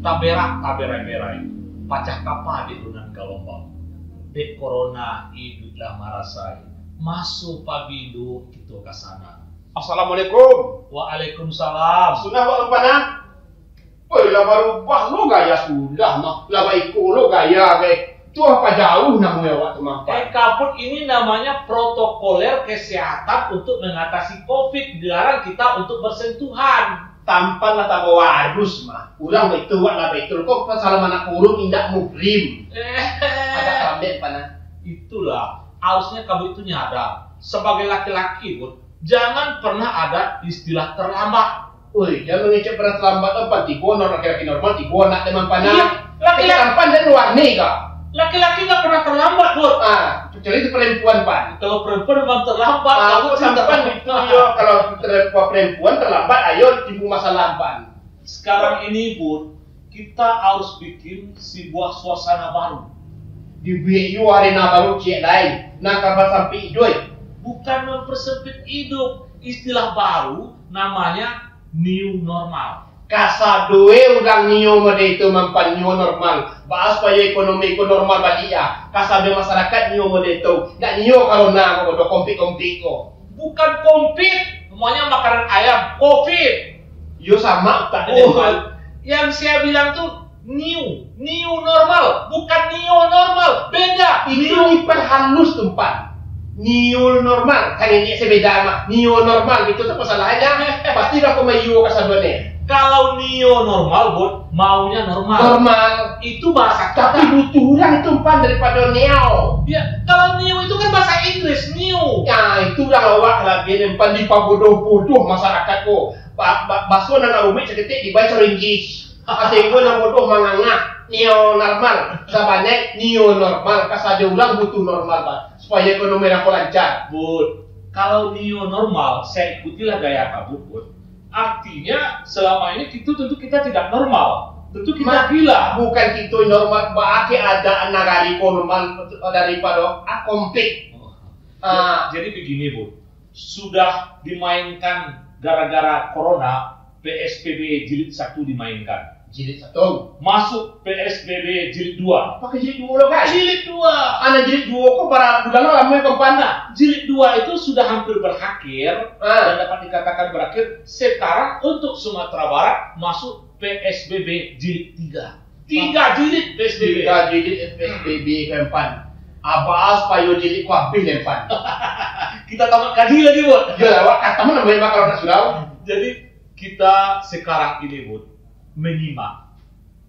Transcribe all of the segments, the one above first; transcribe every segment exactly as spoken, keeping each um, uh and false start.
Taberak, taberai-berai, pacah kapa dek lunan galombang. Dek korona iduik lah marasai, maso pabilo kito ka sana? Assalamualaikum. Waalaikumsalam. Sudah, Pak Lumpana? Woi, lah barubah lo gaya sudah mah. Lah baiko lo gaya, gai. Tu apa jauh namuah awak tu mah, Pan? Eh, kabut, ini namanya protokoler kesehatan untuk mengatasi covid. Dilarang kita untuk bersentuhan. Tampan lah tabawa arus mah. Urang baituah lah baitu. Kok pasal anak kurung indak muhrim? Eh. Agak lambek, Pan, ah. Itulah, harusnya kamu itu nyadar. Sebagai laki-laki pun, jangan pernah ada istilah terlambat. Woi, jangan mangecek pernah terlambat, Pan. Tibo anak laki-laki normal, tibo anak demam panas. Iya, laki-laki. Tampan dan warni kah? Laki-laki nggak pernah terlambat, Bud. Ah, kecuali itu perempuan, Pan. Kalau perempuan memang terlambat, ah, kamu kok tampan cerita itu, yo. Kalau perempuan, perempuan terlambat, ayo timbul masalah, Pan. Sekarang ini, Bud, kita harus bikin sebuah suasana baru. Dibuek yo arena baru ciek lai, nan ka basampik iduik. Bukan mempersempit hidup. Istilah baru namanya new normal. Kasadoe urang nio mode itu mampan nio normal. Baa supayo ekonomi ko normal baliak, ah? Kasadoe masyarakat nio mode itu. Ndak nio corona ko, bodoh, kompik-kompik ko. Bukan kompik, namanya makanan ayam, covid. Yo, sama utak. Oh. Yang saya bilang tu new, new normal, bukan neo normal, beda. Itu new. Diperhalus tu, Pan. Neo normal, kan ini saya beda mah. Neo normal, itu tu masalahnya. Pasti dah kau mayu ka sadoe. Kalau neo normal, Bud, maunya normal. Normal. Itu bahasa kita. Tapi butuh urang itu, Pan, daripada neo. Ya, kalau neo itu kan bahasa Inggris, new. Ya, itu urang awak lah, Pan, dipabodoh-bodoh masyarakat ko. Ba-, ba-, baso nan rumik saketek dibaco Inggris. Sehinggo nan bodoh mangangah, neo normal. Sabanai neo normal, kasadoe urang butuh normal, Pan. Supayo ekonomi urang ko lancar. Bud, kalau neo normal, saya ikutilah gaya kamu, Bud. Artinya, selama ini kita, tentu kita tidak normal. Tentu kita gila. Bukan kita normal, baa keadaan nagari ko normal daripada, ah, kompik. Oh. Ah. Ja-, jadi begini, Bud. Sudah dimainkan gara-gara corona, P S B B jilid satu dimainkan. Jilid satu. Masuk P S B B jilid dua. Pakai jilid dua lo, kan? Jilid dua. Anak jilid dua ko bara bulan lo lamo, Pan? Nah, jilid dua itu sudah hampir berakhir, ah, dan dapat dikatakan berakhir. Sekarang untuk Sumatera Barat masuk P S B B jilid tiga. Tiga jilid P S B B. Tiga jilid P S B B, Pan. Abah supayo jilid ko abih, Pan. Kita tamat kaji lagi, Bud. Yo, awak kata mana main kalau nak surau. Jadi, kita sekarang ini, Bud, menyimak.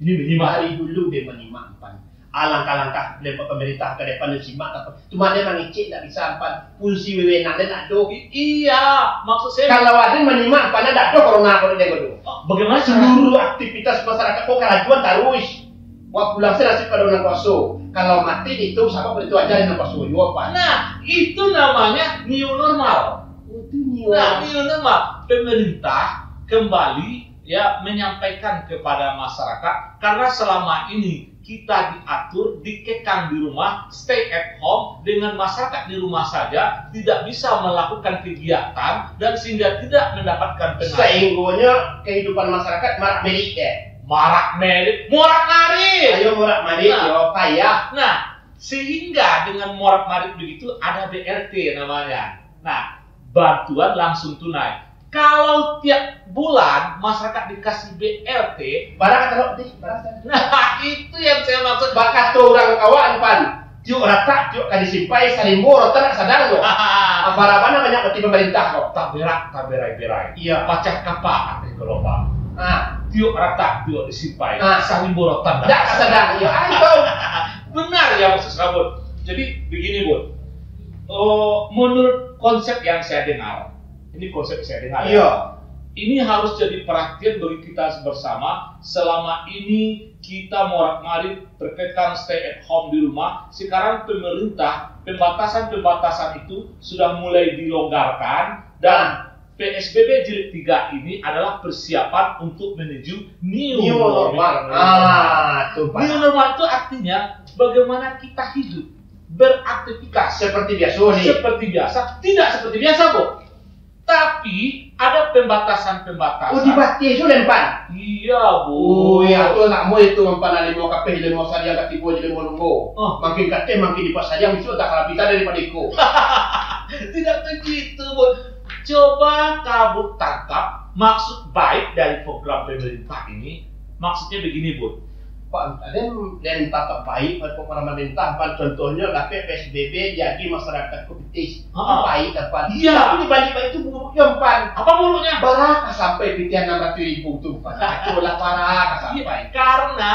Ini menyimak. Dari dulu dia menyimak, Pan. Alangkah-langkah dari pemerintah ke depan dia simak apa. Cuma dia mangecek ndak bisa, Pan. Fungsi wewenang dia ndak ado. I-, iya, maksud saya. Kalau ada menyimak, Pan, ndak ado corona kalau dia tu. Oh, bagaimana cara? Seluruh aktivitas masyarakat ko karajuan taruih. Wak pulang se nasib pado nan kuaso. Kalau mati itu sabab itu aja nan kuaso juo, Pan. Nah, itu namanya new normal. Oh, itu new normal. Nah, new normal. Pemerintah kembali, ya, menyampaikan kepada masyarakat, karena selama ini kita diatur, dikekang di rumah, stay at home, dengan masyarakat di rumah saja, tidak bisa melakukan kegiatan, dan sehingga tidak mendapatkan penghasilan. Sehinggonya kehidupan masyarakat marak-marik, eh? Marak-marik, morak-marik. Ayo, morak-marik, nah, yo, payah. Nah, sehingga dengan morak-marik begitu ada B L T namanya. Nah, bantuan langsung tunai. Kalau tiap bulan masyarakat dikasih B L T, bara kato lo, Di? Bara kato? Nah, itu yang saya maksud. Bak kato urang kawan, Pan, tiok ratak, tiok ka disimpai, salimbo rotan ndak sadang tu. Bara-bara banyak mati pemerintah ko. Taberak, taberai-berai. Iya. Pacah kapa ateh galombang. Ah. Tiok ratak, tiok disimpai, ah, salimbo rotan ndak sadang. Iya, ah, itu. Benar ya, maksud Sabun. Jadi, begini, Bun. Oh, menurut konsep yang saya dengar, ini konsep yang saya dengar, ya. Iya. Ini harus jadi perhatian bagi kita bersama. Selama ini kita morak-marik, terkekang, stay at home di rumah. Sekarang pemerintah, pembatasan-pembatasan itu sudah mulai dilonggarkan dan, nah, P S B B jilid tiga ini adalah persiapan untuk menuju new normal. New normal. Ah, tu, Pak. New normal itu artinya bagaimana kita hidup, beraktivitas. Seperti biasa nih. Seperti biasa. Tidak seperti biasa, Bun. Tapi, ada pembatasan-pembatasan. Oh, dibatih tu, Len, Pan? Iya, Bun. Oh, iya, tu lamo itu, Pan, limo kapeh, limo sariang, katigo jo limo lunggo. Oh. Makin kateh, makin dipasariang, bisuak tak kalah pita daripado iko. Tidak begitu, Bun. Coba Kabut tangkap maksud baik dari program pemerintah ini. Maksudnya begini, Bun. Pan, den, den tatap baik, Pan, kok pamarintah, Pan, contohnyo, dapek P S B B, jadi masyarakat ko pitis. Ha. Baik, Pan. Iya. Tapi di balik baik itu buruknyo, Pan. Apa buruknya? Bara ka sampai pitihan anam ratuih ribu tu, Pan. Itulah bara ka sampai. Iya, karena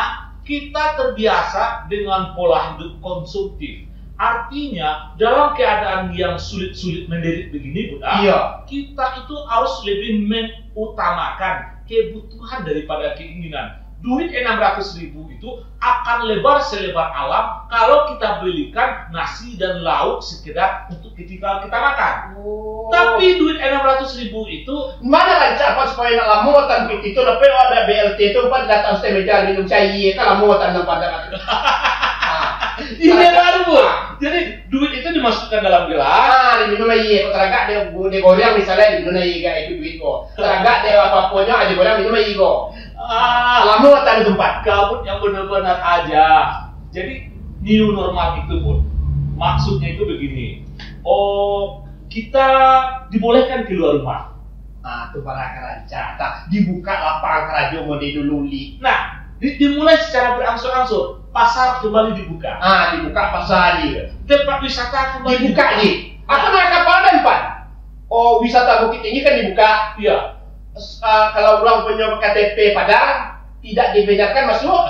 kita terbiasa dengan pola hidup konsumtif. Artinya, dalam keadaan yang sulit-sulit menderit begini, Bun, ah, iya, kita itu harus lebih mengutamakan kebutuhan daripada keinginan. Duit enam ratus ribu itu akan lebar selebar alam kalau kita belikan nasi dan lauk sekedar untuk ketika kita makan. Oh. Tapi duit enam ratus ribu itu... Mano rancak, Pan, supayo nak lamo tan itu, tapi ada B L T tu, Pan, datang setengah meja minum cai, kan lamo tan nan padan. Ah. Ini baru, Bun. Ah. Jadi, duit itu dimasukkan dalam gelas. Ah, diminum aia, kok taragak dia, dia goreang misalnya, diminum aia, itu duit ko. Taragak dia apa-aponyo, aja goreang, minum aia ko. Ah, lamo tan di tempat. Kabut yang benar-benar aja. Jadi, new normal itu, Bun, maksudnya itu begini. Oh, kita dibolehkan keluar rumah. Ah, tu bara ka rancak. Tak dibuka lapangan karajo model dulu, Li. Nah, di-, dimulai secara berangsur-angsur. Pasar kembali dibuka. Ah, dibuka pasar, Li. Tempat wisata kembali dibuka, dibuka. Li. Apa nak kapal dan, Pan? Oh, wisata Bukittinggi kan dibuka. Iya. S-, ah, kalau urang punyo K T P Padang, tidak dibenarkan masuk.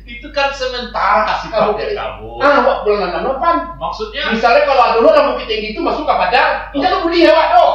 Itu kan sementara sifatnya, Bun. Ah, awak pulang nanam, Pan. Maksudnya? Misalnya kalau ado urang Bukittinggi itu masuk ka Padang, indak buliah awak tu.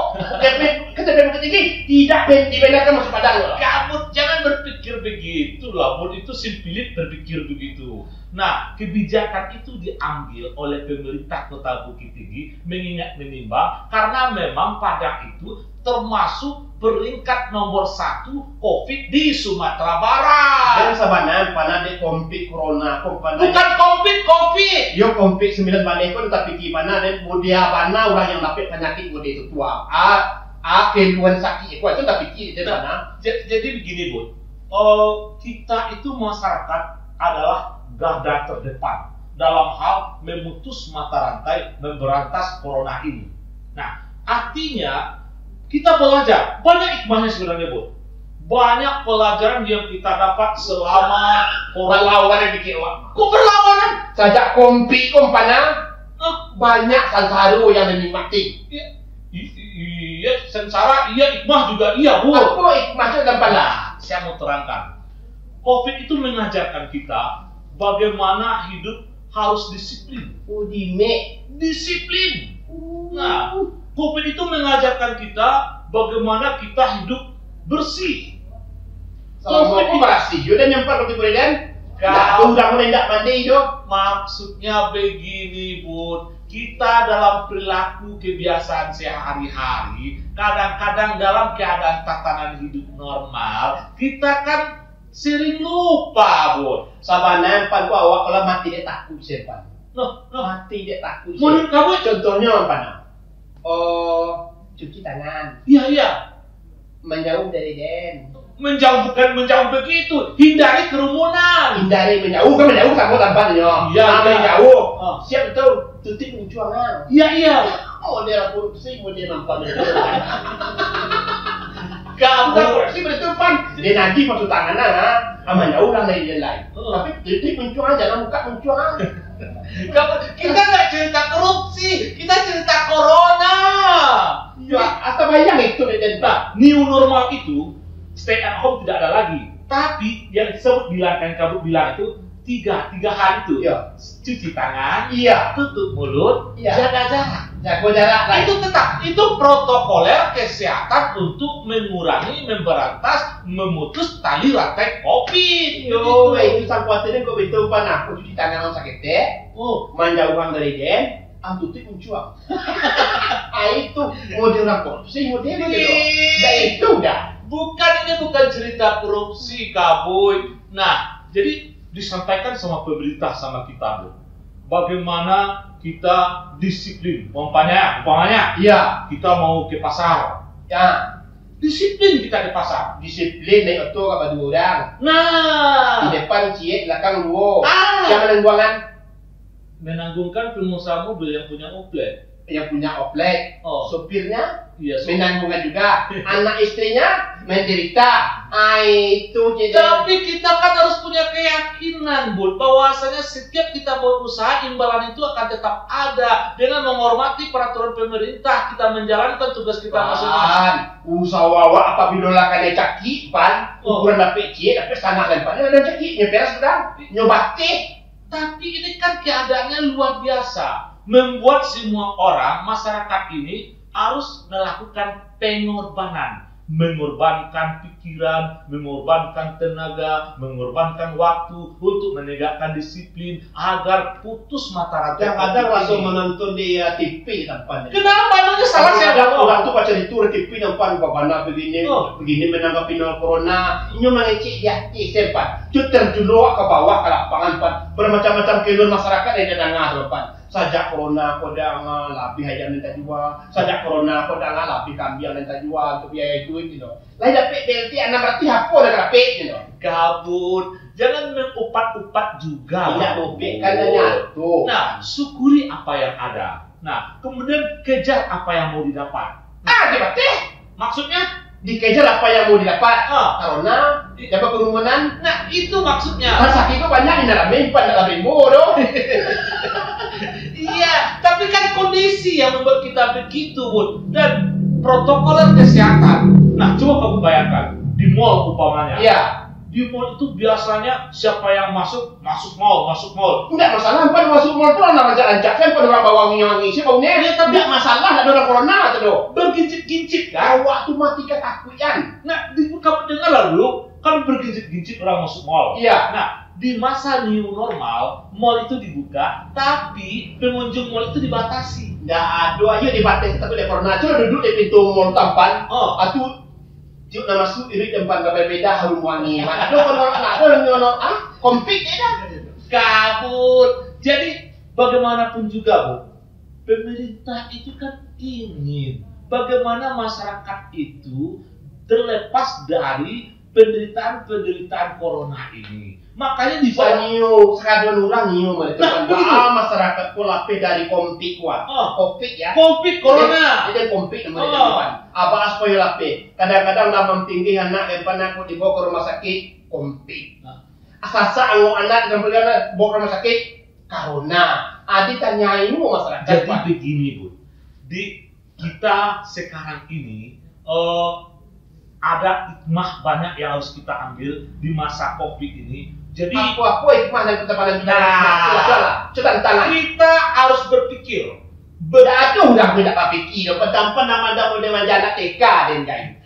K T P, K T P Bukittinggi tidak ben-, dibenarkan masuk Padang tu. Kabut, jangan berpikir begitulah, Bun. Itu simpilit berpikir begitu. Nah, kebijakan itu diambil oleh pemerintah Kota Bukittinggi, mengingat menimbang, karena memang Padang itu termasuk peringkat nomor satu covid di Sumatera Barat. Dan sabananyo, Pan, dek covid corona ko, Pan. Bukan covid, covid. Yo, covid sambilan baleh ko, tapi di Pan, dek, mudah bana urang yang dapek panyakik mudah itu tu, ah, ah, keluhan sakik ko, itu tapi di Pan. Nah, ja-, jadi begini, Bun. Oh, kita itu masyarakat adalah garda terdepan dalam hal memutus mata rantai memberantas corona ini. Nah, artinya kita belajar, banyak hikmahnya sebenarnya, Bun. Banyak pelajaran yang kita dapat selama corona. Berlawanan dikit, Wak. Kok berlawanan? Sajak covid ko, Pan, ah, banyak sansaro yang dinikmati. Iya. I-, i-, iya, sengsara, iya, hikmah juga iya, Bun. Apa hikmah tu, Pan? Nah, saya mau terangkan. Covid itu mengajarkan kita bagaimana hidup harus disiplin. Oh, dimek. Disiplin. Oh. Nah, covid itu mengajarkan kita bagaimana kita hidup bersih. Salamo covid ko barasiah jo, dan nyampat roti bulidan. Kau... Lah, tu urang ko indak mandi tu. Maksudnya begini, Bun. Kita dalam perilaku kebiasaan sehari-hari, kadang-kadang dalam keadaan tatanan hidup normal, kita kan sering lupa, Bun. Sabananyo, Pan, ko awak kalau mati dek takut, Pan. Loh, loh. Mati dek takut. Menurut kamu? Contohnyo, Pan. Oh, cuci tangan. Iya, iya. Menjauh dari den. Menjauh, bukan menjauh begitu. Hindari kerumunan. Hindari menjauh, kan menjauh samo tampaknyo. Iya, ah, iya. Menjauh. Ah. Siap tu, tutup muncuang, ah. Iya, iya. Model korupsi, model nampak. Kamu. Bukan korupsi, betul, Pan. Dia nagih masuk tangan, ah. Ah, menjauh lah dari dia lain. Ah. Tapi tutup muncuang, jangan buka muncuang, ah. Kamu, kita nggak cerita korupsi, kita cerita corona. Iya, atau bayang itu, Dek Den. Nah, new normal itu, stay at home tidak ada lagi. Tapi yang disebut bilang, yang Kabut bilang itu, tiga, tiga hal itu. Iya. Cuci tangan, iya, tutup mulut, iya, jaga jarak. Jaga jarak lah. Itu tetap, itu protokoler kesehatan untuk mengurangi, memberantas, memutus tali rantai covid. Yo, itu sangkuatannya kok betul, Pan, aku cuci tangan lawan saketek. Oh. Manjauhan dari den, ah, tutup muncuang. Ah, itu model urang korupsi, model itu. Dah itu dah. Bukan, ini bukan cerita korupsi, Kabut. Nah, jadi disampaikan sama pemerintah sama kita, Bun. Bagaimana Kita disiplin. Umpamanya, umpamanya, iya, kita mau ke pasar. Ya. Disiplin kita ke pasar. Disiplin naik oto ka baduo urang. Nah. Di depan ciek, belakang duo. Ah. Siapa nangguangan? Menanggungkan pengusaha mobil yang punya oplek. Yang punya oplek. Oh. Sopirnya? Iya, sopir. Menanggungkan juga. Anak istrinya menderita. Ai, itu jadi. Tapi kita kan harus punya keyakinan, Bud, bahwasanya setiap kita berusaha, imbalan itu akan tetap ada. Dengan menghormati peraturan pemerintah, kita menjalankan tugas kita masing-masing. Pan, usaha awak apabila lah kanai cakik, Pan, oh, ukuran dapek ciek, dapek satangah dan Pan, ada cakik, nyo peras sudah, nyo bateh. Tapi ini kan keadaannya luar biasa, membuat semua orang, masyarakat ini harus melakukan pengorbanan, mengorbankan pikiran, mengorbankan tenaga, mengorbankan waktu untuk menegakkan disiplin agar putus mata rantai. Kadang-kadang raso menonton di, ya, T V tampan. Kenapa? Emangnya salah siapa? Kadang-kadang orang tu bacarito di T V tampan, babana begini, oh, begini menanggapi corona. Inyo mangecek di hati, sempat. Cuk terjuluk ka bawah, ka lapangan, Pan. Bermacam-macam keluhan masyarakat yang ditangah tu, Pan. Sajak corona ko danga, labiah ayam nan tajua. Sajak corona ko danga, labiah kambiang nan tajua, untuk biaya hidup, gitu. Lai dapek B L T anam ratuih, apo lah dapek, gitu. Gabut. Jangan mengupat-upat juga. Indak lah, mopek kan, Bud. Nyato. Nah, syukuri apa yang ada. Nah, kemudian kejar apa yang mau didapat. Ah, dia bateh. Maksudnya? Dikejar apa yang mau didapat. Ah. Corona, dapat kerumunan. Nah, itu maksudnya. Nah, sakik tu banyak di dalam, Pan, dalam rimbo tu. Iya, tapi kan kondisi yang membuat kita begitu, Bud. Dan protokol kesehatan. Nah, coba kamu bayangkan, di mall umpamanya. Iya. Di mall itu biasanya siapa yang masuk, masuk mall, masuk mall. Ndak masalah, Pan, masuk mall tu rancak-rancak, kan, Pan, urang bawa wangi-wangi, sia baunyo. Iya, tapi ndak masalah, ndak ado urang corona tu doh. Bergincit-gincit, kan? Awak tu mati katakutan. Nah, di, kamu dengar lah dulu, kan bergincit-gincit urang masuk mall. Iya. Nah, di masa new normal, mall itu dibuka, tapi pengunjung mall itu dibatasi. Ndak ado, ayo dibatasi, tapi dek corona. Cubo duduak di pintu mall tampan. Oh. Atu, tiup nan masuk, iruik nan Pan, ka beda harum wangi. Ado corona, ado nan, ah, covid je dah. Kabut. Jadi, bagaimanapun juga, Bu, pemerintah itu kan ingin bagaimana masyarakat itu terlepas dari penderitaan-penderitaan corona ini. Makanya di Sa-, nio, sakadar urang nio, mah, nah, begitu. Baa masyarakat ko lapeh dari covid, wah. Oh. Covid, ya. Covid, corona. Jadi, jadi covid namonyo, oh, di depan. Abah supayo lapeh. Kadang-kadang lah mampinggih anak, dek Pan, ko dibawa ka rumah sakik, covid. Nah. Sasak angok anak, dek Pan, dibawa ka rumah sakik, corona. Adi tanyai masyarakat, Pan. Jadi begini, Bu. Di kita sekarang ini, eh, ada hikmah banyak yang harus kita ambil di masa covid ini. Jadi, apo-apo hikmah nan kita pandang, kita, nah, hikmah tu adalah, cubo tantangan. Kita harus berpikir. Ber- Aduh, dah banyak bapikir. Pertama nama dah boleh manjanak T K, den, guys.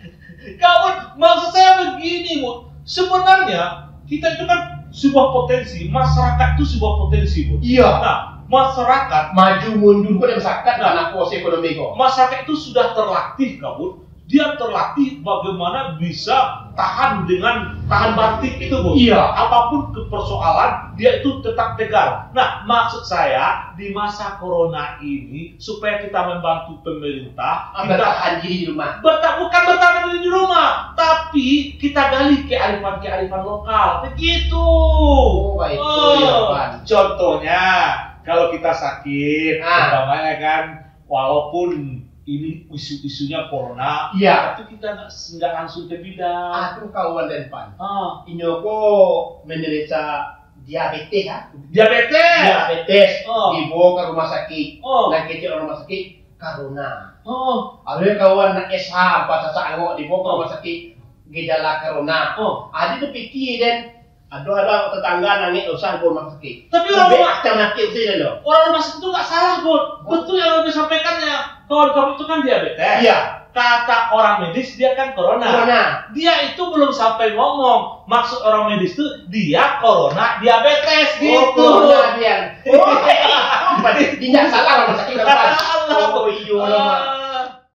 Kawan, maksud saya begini, Bu. Sebenarnya, kita itu kan sebuah potensi, masyarakat itu sebuah potensi, Bu. Iya. Nah, masyarakat maju mundur, bukan masyarakat, nah, anak kuasa ekonomi kok. Masyarakat itu sudah terlatih, Kak Bud. Dia terlatih bagaimana bisa tahan dengan tahan banting itu, Bu. Iya. Apapun ke persoalan, dia itu tetap tegar. Nah, maksud saya, di masa corona ini, supaya kita membantu pemerintah, ah, kita bertahan diri di rumah. Berta-, bukan bertahan diri di rumah, tapi kita gali kearifan-kearifan lokal. Begitu. Oh, baik. Oh, iya, Pan. Contohnya, kalau kita sakit, ah, umpamanya kan, walaupun ini isu-isunya corona, iya, tapi kita nggak, nggak langsung ke bidan. Aduh, kawan dan Pan. Ah. Inyo ko menderita diabetes, ah. Diabetes? Diabetes. Oh. Dibawa ke rumah sakit. Oh. Nan kecek rumah sakit, corona. Oh. Ada kawan nak S H, pas sasak angok, dibawa ke rumah sakit, gejala corona. Oh. Adi tu pikir, den, aduh, ada tetangga nangis, usah ke rumah sakit. Tapi orang rumah, macam sakit sih, den, doh. Orang rumah sakit tu nggak salah, Bud. Oh. Betul yang lo sampaikannya. Kawan kamu itu kan diabetes. Iya. Kata orang medis, dia kan corona. Corona. Dia itu belum sampai ngomong. Maksud orang medis tu, dia corona diabetes, oh, gitu. Corona dia. Oh, tidak salah rumah sakit, Bang. Salah. Oh, iya, Bang. Ah.